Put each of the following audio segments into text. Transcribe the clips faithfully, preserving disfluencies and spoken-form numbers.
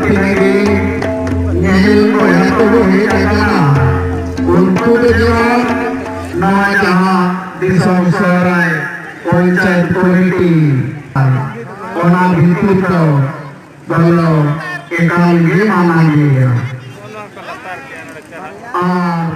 ᱛᱤᱱᱟᱹᱜ ᱜᱮ ᱧᱮᱧᱮᱞ ᱵᱚᱭᱦᱟ ᱠᱚᱠᱚ ᱦᱮᱡ ᱟᱠᱟᱱᱟ, ᱩᱱᱠᱩ ᱫᱚ ᱡᱮᱢᱚᱱ ᱱᱚᱣᱟ ᱡᱟᱦᱟᱸ ᱫᱤᱥᱚᱢ ᱥᱚᱦᱨᱟᱭ ᱯᱚᱧᱪᱟᱭᱮᱛ ᱠᱚᱢᱤᱴᱤ, ᱚᱱᱟ ᱵᱷᱤᱛᱤᱨ ᱫᱚ ᱵᱚᱞᱚ ᱮᱠᱟᱞ ᱜᱮ ᱢᱟᱱᱟ ᱜᱮᱭᱟ᱾ ᱟᱨ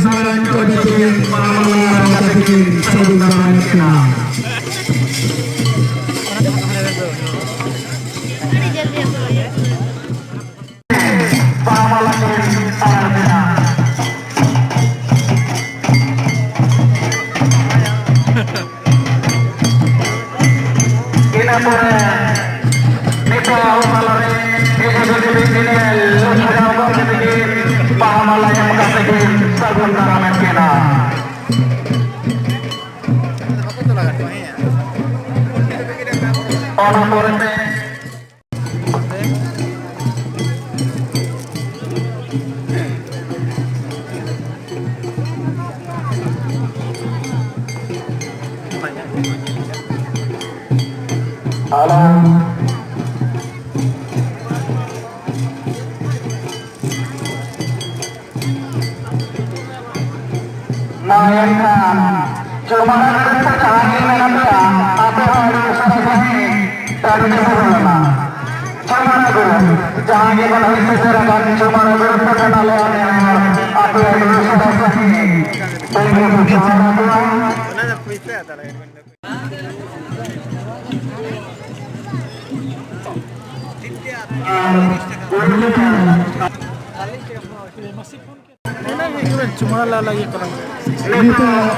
ᱢᱟᱨᱟᱝ ᱠᱚ ᱟᱹᱰᱤ ᱛᱮᱜᱮ ᱢᱟᱨᱟᱝ ᱢᱟᱨᱟᱝ ᱠᱟᱛᱮ ᱠᱤᱱ ᱥᱟᱹᱜᱩᱱ ᱫᱟᱨᱟᱢᱮᱫ ᱠᱤᱱᱟ᱾ ᱵᱟᱦᱟ ᱢᱟᱞᱟ ᱠᱤᱱ ᱟᱨᱟᱣ ᱠᱤᱱᱟ᱾ ᱤᱱᱟᱹ ᱯᱚᱨᱮ ᱱᱤᱛᱚᱜ ᱟᱵᱚ ᱛᱟᱞᱟᱨᱮ ᱰᱤᱡᱮ ᱰᱤᱡᱮ ᱧᱮᱞ ᱥᱟᱡᱟᱣ ᱜᱚᱫ ᱠᱟᱛᱮ ᱠᱤᱱ ᱵᱟᱦᱟ ᱢᱟᱞᱟ ᱮᱢ ᱠᱟᱛᱮ ᱠᱤᱱ ᱥᱟᱹᱜᱩᱱ ᱫᱟᱨᱟᱢᱮᱫ ᱠᱤᱱᱟ᱾ ᱚᱱᱟ ᱯᱚᱨᱮᱛᱮ ᱦᱮᱞᱳ᱾ ᱢᱟ ᱮᱱᱠᱷᱟᱱ ᱪᱩᱢᱟᱹᱲᱟ ᱜᱟᱹᱰᱤ ᱫᱚ ᱡᱟᱦᱟᱸ ᱜᱮ ᱢᱮᱱᱟᱜ ᱯᱮᱭᱟ, ᱟᱯᱮ ᱦᱚᱸ ᱟᱹᱰᱤ ᱩᱥᱟᱹᱨᱟ ᱥᱟᱺᱦᱤᱡ ᱴᱟᱺᱰᱤ ᱛᱮᱵᱚᱱ ᱵᱚᱞᱚᱱᱟ᱾ ᱪᱩᱢᱟᱹᱲᱟ ᱜᱟᱹᱰᱤ ᱡᱟᱦᱟᱸ ᱜᱮ ᱵᱚᱱ ᱦᱩᱭ ᱥᱮᱴᱮᱨ ᱟᱠᱟᱱ, ᱪᱩᱢᱟᱹᱲᱟ ᱜᱟᱹᱰᱤ ᱛᱮ ᱠᱷᱟᱱ ᱟᱞᱮ ᱦᱚᱸ ᱱᱮᱦᱚᱨ ᱟᱯᱮ ᱟᱹᱰᱤ ᱩᱥᱟᱹᱨᱟ ᱥᱟᱺᱦᱤᱡ ᱴᱟᱺᱰᱤ ᱛᱮᱵᱚᱱ ᱵᱚᱞᱚᱱᱟ᱾ ᱟᱨ ᱩᱱᱤ ᱫᱚ ᱱᱤᱛᱚᱜ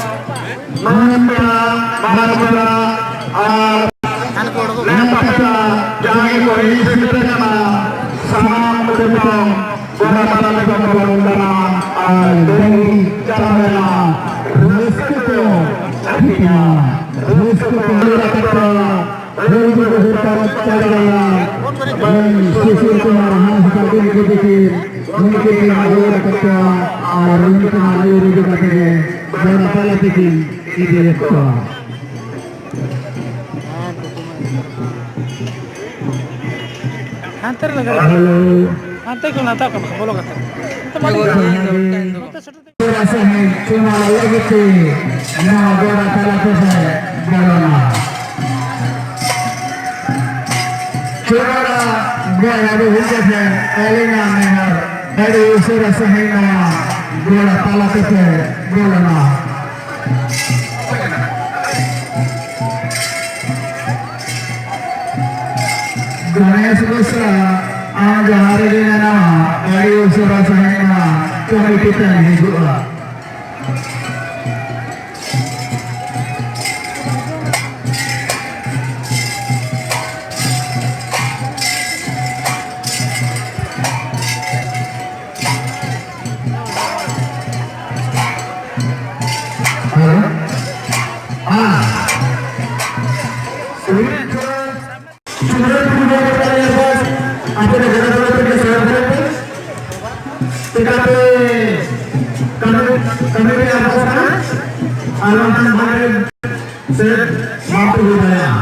ᱢᱟᱱᱚᱛ ᱯᱮᱲᱟ, ᱢᱟᱨᱟᱝ ᱯᱮᱲᱟ ᱟᱨ ᱱᱮᱣᱛᱟ ᱯᱮᱲᱟ ᱡᱟᱦᱟᱸᱭ ᱠᱚ ᱦᱮᱡ ᱥᱮᱴᱮᱨ ᱟᱠᱟᱱᱟ, ᱥᱟᱱᱟᱢ ᱠᱚ ᱱᱤᱛᱚᱜ ᱜᱚᱰᱟ ᱛᱟᱞᱟ ᱛᱮᱠᱚ ᱵᱚᱞᱚᱱ ᱠᱟᱱᱟ ᱟᱨ ᱰᱟᱹᱝᱨᱤ ᱪᱟᱞᱟᱣ ᱮᱱᱟ᱾ ᱨᱟᱹᱥᱠᱟᱹ ᱠᱚ ᱦᱟᱹᱴᱤᱧᱟ, ᱨᱟᱹᱥᱠᱟᱹ ᱠᱚ ᱦᱟᱹᱴᱤᱧᱟ᱾ ᱨᱟᱹᱥᱠᱟᱹ ᱠᱚ ᱦᱟᱹᱴᱤᱧᱟ᱾ ᱢᱟᱹᱭ ᱥᱩᱥᱤᱞ ᱠᱩᱢᱟᱨ ᱦᱟᱸᱥᱫᱟ ᱜᱚᱢᱠᱮ ᱛᱤᱠᱤᱱ ᱩᱱᱠᱤᱱ ᱠᱤᱱ ᱟᱹᱜᱩ ᱟᱠᱟᱫ ᱠᱚᱣᱟ ᱟᱨ ᱩᱱᱠᱤᱱᱟᱜ ᱟᱹᱭᱩᱨ ᱤᱫᱤ ᱠᱟᱛᱮ ᱜᱮ ᱜᱚᱰᱟ ᱛᱟᱞᱟ ᱛᱮᱠᱤᱱ ᱤᱫᱤᱭᱮᱫ ᱠᱚᱣᱟ᱾ ᱦᱟᱱᱛᱮ ᱨᱮ ᱞᱟᱜᱟᱣ᱾ ᱦᱮᱞᱳ᱾ ᱦᱟᱱᱛᱮ ᱠᱷᱚᱱ ᱦᱟᱛᱟᱣ ᱠᱟᱜ ᱢᱮ, ᱵᱚᱞᱚ ᱠᱟᱛᱮ᱾ ᱱᱚᱛᱮ ᱢᱟ ᱞᱟᱹᱭ ᱠᱟᱜ ᱢᱮ᱾ ᱱᱚᱛᱮ ᱥᱮᱴᱮᱨ ᱛᱮ᱾ ᱪᱩᱢᱟᱹᱲᱟ ᱞᱟᱹᱜᱤᱫ ᱛᱮ ᱱᱚᱣᱟ ᱜᱚᱰᱟ ᱛᱟᱞᱟ ᱛᱮᱵᱚᱱ ᱵᱚᱞᱚᱱᱟ᱾ ᱪᱩᱢᱟᱹᱲᱟ ᱜᱚᱰᱟ ᱨᱮ ᱦᱩᱭ ᱠᱟᱛᱮ ᱟᱹᱞᱤᱧᱟᱜ ᱱᱮᱦᱚᱨ ᱟᱹᱰᱤ ᱩᱥᱟᱹᱨᱟ ᱥᱟᱺᱦᱤᱡ ᱱᱚᱣᱟ ᱜᱚᱲᱟ ᱛᱟᱞᱟ ᱛᱮᱯᱮ ᱵᱚᱞᱚᱱᱟ᱾ ᱜᱚᱱᱮᱥ ᱵᱮᱥᱨᱟ, ᱟᱢ ᱡᱟᱦᱟᱸ ᱨᱮᱜᱮ ᱢᱮᱱᱟᱢᱟ, ᱟᱹᱰᱤ ᱩᱥᱟᱹᱨᱟ ᱥᱟᱺᱦᱤᱡ ᱱᱚᱣᱟ ᱠᱚᱢᱤᱴᱤ ᱴᱷᱮᱱ ᱦᱤᱡᱩᱜᱼᱟ᱾ ᱦᱮᱞᱳ᱾ ᱟᱨ ᱥᱩᱨᱮᱥ ᱴᱩᱰᱩ ᱵᱟᱵᱟ ᱛᱟᱞᱮ ᱵᱚᱥ, ᱟᱯᱮ ᱫᱚ ᱜᱚᱰᱟ ᱛᱟᱞᱟ ᱛᱮᱜᱮ ᱥᱮᱴᱮᱨ ᱠᱟᱱᱟ ᱯᱮ᱾ ᱪᱮᱠᱟᱛᱮ ᱠᱟᱹᱢᱤ, ᱠᱟᱹᱢᱤ ᱨᱮ ᱟᱵᱚ ᱠᱟᱱᱟ, ᱟᱨ ᱵᱟᱝᱠᱷᱟᱱ ᱵᱟᱦᱨᱮ ᱥᱮ ᱵᱟᱝ ᱯᱮ ᱦᱩᱭ ᱫᱟᱲᱮᱭᱟᱜᱼᱟ᱾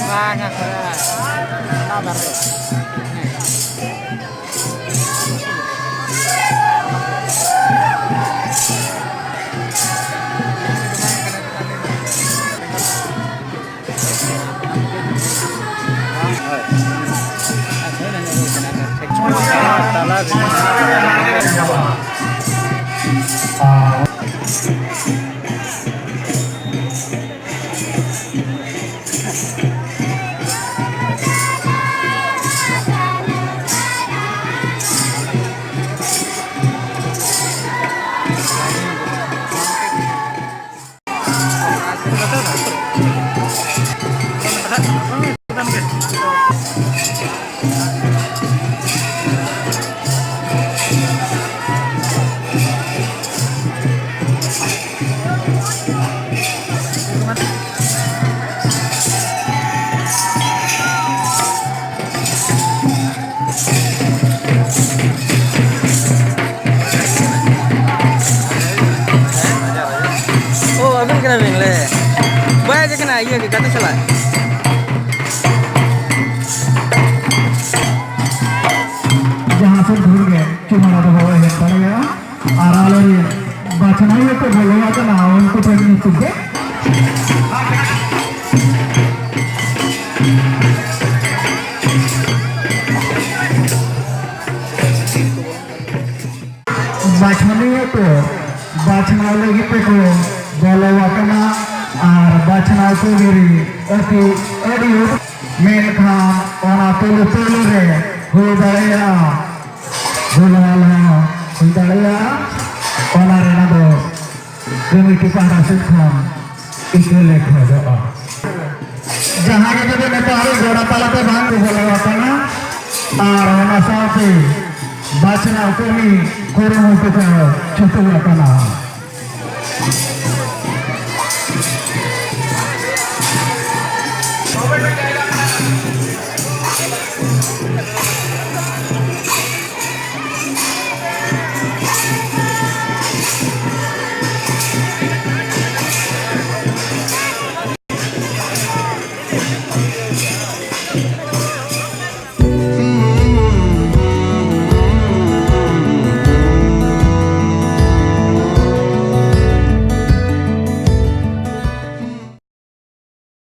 ᱵᱟᱝᱟ, ᱚᱱᱟ ᱫᱟᱨᱮ᱾ ᱚ, ᱟᱹᱵᱤᱱ ᱠᱟᱱᱟ ᱵᱤᱱ ᱞᱮ᱾ ᱵᱟᱭ ᱦᱮᱡ ᱟᱠᱟᱱᱟ ᱤᱭᱟᱹ ᱜᱮ, ᱜᱟᱛᱮ ᱥᱟᱞᱟᱜ᱾ ᱡᱟᱦᱟᱸ ᱥᱮᱫ ᱫᱷᱩᱨ ᱜᱮ ᱪᱩᱢᱟᱹᱲᱟ ᱫᱚ ᱵᱟᱵᱚ ᱮᱦᱚᱵ ᱫᱟᱲᱮᱭᱟᱜᱼᱟ᱾ ᱟᱨ ᱟᱞᱮᱨᱮᱱ ᱵᱟᱪᱷᱱᱟᱣᱤᱭᱟᱹ ᱠᱚ ᱵᱚᱞᱚ ᱟᱠᱟᱱᱟ, ᱩᱱᱠᱩ ᱴᱷᱮᱱ ᱧᱩᱛᱩᱢ ᱫᱚ ᱵᱟᱪᱷᱱᱟᱣᱤᱭᱟᱹ ᱠᱚ ᱵᱟᱪᱷᱱᱟᱣ ᱞᱟᱹᱜᱤᱫ ᱛᱮᱠᱚ ᱵᱚᱞᱚ ᱟᱠᱟᱱᱟ᱾ ᱟᱨ ᱵᱟᱪᱷᱱᱟᱣ ᱠᱚ ᱜᱤᱨᱤ ᱟᱹᱰᱤ ᱟᱹᱰᱤ ᱢᱮᱱᱠᱷᱟᱱ ᱚᱱᱟ ᱛᱩᱞᱩ ᱛᱩᱞᱩ ᱨᱮ ᱦᱩᱭ ᱫᱟᱲᱮᱭᱟᱜᱼᱟ, ᱦᱩᱞ ᱢᱟᱦᱟ ᱦᱚᱸ ᱦᱩᱭ ᱫᱟᱲᱮᱭᱟᱜᱼᱟ᱾ ᱚᱱᱟ ᱨᱮᱱᱟᱜ ᱫᱚ ᱠᱚᱢᱤᱴᱤ ᱯᱟᱦᱴᱟ ᱥᱮᱫ ᱠᱷᱚᱱ ᱤᱠᱟᱹ ᱞᱮ ᱠᱷᱚᱡᱚᱜᱼᱟ᱾ ᱡᱟᱦᱟᱸ ᱜᱮ ᱡᱩᱫᱤ ᱱᱮᱛᱟᱨ ᱜᱚᱲᱟ ᱛᱟᱞᱟᱛᱮ ᱵᱟᱝ ᱠᱚ ᱵᱚᱞᱚ ᱟᱠᱟᱱᱟ, ᱟᱨ ᱚᱱᱟ ᱥᱟᱶᱛᱮ ᱵᱟᱪᱷᱱᱟᱣ ᱠᱟᱹᱢᱤ ᱠᱩᱨᱩᱢᱩᱴᱩ ᱠᱚ ᱪᱷᱩᱴᱟᱹᱣ ᱟᱠᱟᱱᱟ᱾